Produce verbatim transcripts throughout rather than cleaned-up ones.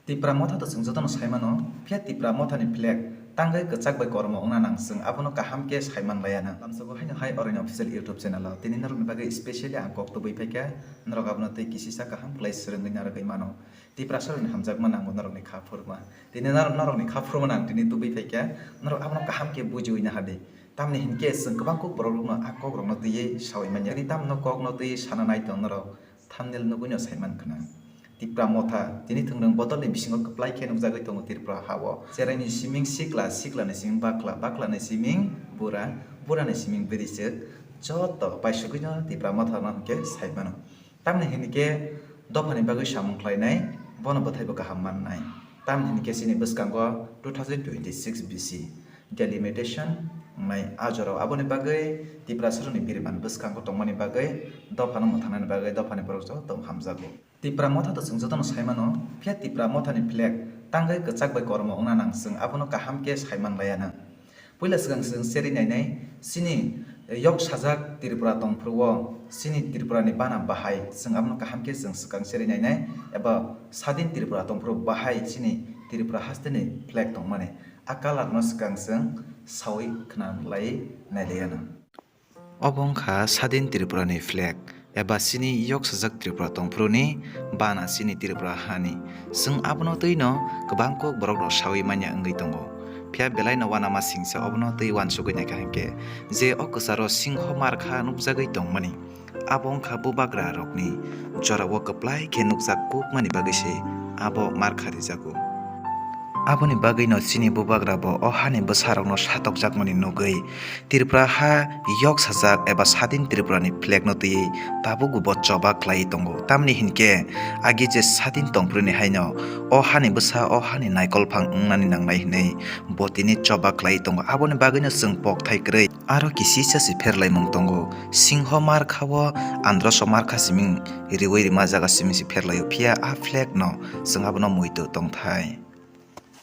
Tipra Motha to chwng jotono saimano, phiya Tipra Mothani flag tangwi kwchak bai kormo wngna nang, chwng abono kaham khe saiman laiya nang. Lamsogo haino hai Oroino Official YouTube channel o tini norokni bagwi specially ang kok tubui phaikha, norok abono tei kisisa kaham khlai swrwngwi narwgwi mano. Tiprasarokni hamjakma nango norokni kha phurma. Tini nor-, norokni kha phurma nang tini tubui phaikha, norok abono kaham khe bujiwi naha di. Tamni hinkhe chwng kwbang kuk borokrokno a kokrokno twiwi sawi manya. Tini tamno kokno twiwi sana nai tong norok. Thumbnail nugwino saiman khna. Tipra Motha, tini thwngwrwng bodolni bisingo kwplai khe nukjagwi tongo Tripura ha-o. Cheraini siming sikla, siklani siming bakla, baklani siming bura, burani siming bwrwichwk, joto paisugwino Tipra Mothano hinkhe saimano. Tamni hinkhe dophani bagwi samung khlainai, bono bwthaibo kaham mannai. Tamni hinkhe chini bwskango two thousand twenty-six B C delimitation wngnai a jorao. Aboni bagwi Tiprasarokni biriman bwskango tongmani bagwi dophano mwthangnani bagwi dophani borok joto hamjago. Tipra Motha to chwng jotono saimano, phiya Tipra Mothani flag tangwi kwchak bai kormo wngna nang, chwng abono kaham khe saiman laiya nang. Puila swkang chwng cherwi nainai, chini yok sajak Tripura tongphuru-o, chini Tripurani bana bahai, chwng abono kaham khe chwng swkang cherwi nainai, eba sadin Tripura tongphuru bahai chini Tripura hasteni flag tongmani. A colour no swkang chwng sawi khna lai nai laiya nang. Obo wngkha sadin Tripura ni flag, eba chini yok sajak Tripura tongphuru ni bana chini Tripura hani. Chwng abono twi no kwbang kok borok rok sawi manya wngwi tongo. Phiya belai no uanama singsa obono twi uansugwi naikha hinkhe je o kwcharo singho markha nukjagwi tongmani. Abo wngkha bubagra rokni jorao kwplai khe nukjak kukmani bagwi se abo markha rijago. Aboni bagwino chini bubagra bo o hani bwsarokno satokjakmani nugwi Tripura ha yok sajak eba sadin Tripura ni flag no twiwi tabukbo choba khlaiwi tongo. Tamni hinkhe agi je sadin tongphuru ni haino o hani bwsa o hani naikolphang wngnani nangnai hinwi bo tini choba khlaiwi tongo. Aboni bagwino chwng pokthai kwrwi aro kisisa se pherlaimung tongo. Singho markha-o androso markha siming riwi rima jaga siming se pherlaio, phiya a flag no chwng abono muitu tongthai.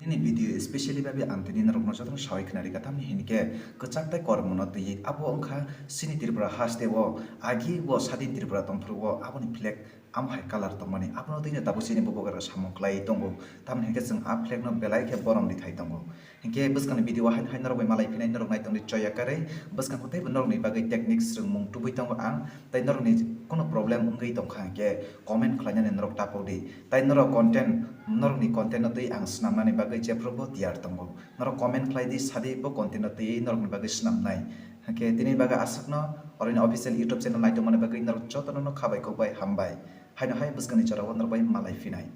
Nini video specially babi ang tini norokno jotono sawi khna rikha, tamni hinkhe kwchak tei kormono twiwi abo wngkha chini Tripura haste-o agi o sadin Tripura tongphuru-o aboni flag amo hai colour tongmani, abono twi no tabuk chini bubagra samung khlai tongo, tamni hinkhe chwng a flag no belai khe borom rithai tongo. Hinkhe bwskangni video o haino hai norok bai malai phinai norok naitongdi choya karwi, bwskango teibo norokni bagwi technique swrwngmung tubui tongo ang, tei norokni kunu problem wngwi tongkha hinkhe comment khlainani norok tapokdi. Tai norok content, norokni content no twi ang swnamnani bagwi jephrubo tiyar tongo. Norok comment khlai di, sadi bo content no twi norokni bagwi swnamnai. Hakhe tini bagwi aswkno Oroino Official YouTube channel naitongmani bagwi norok jotono no khabai kokbai hambai. Haino hai bwskangni jorao norok bai malai phinai.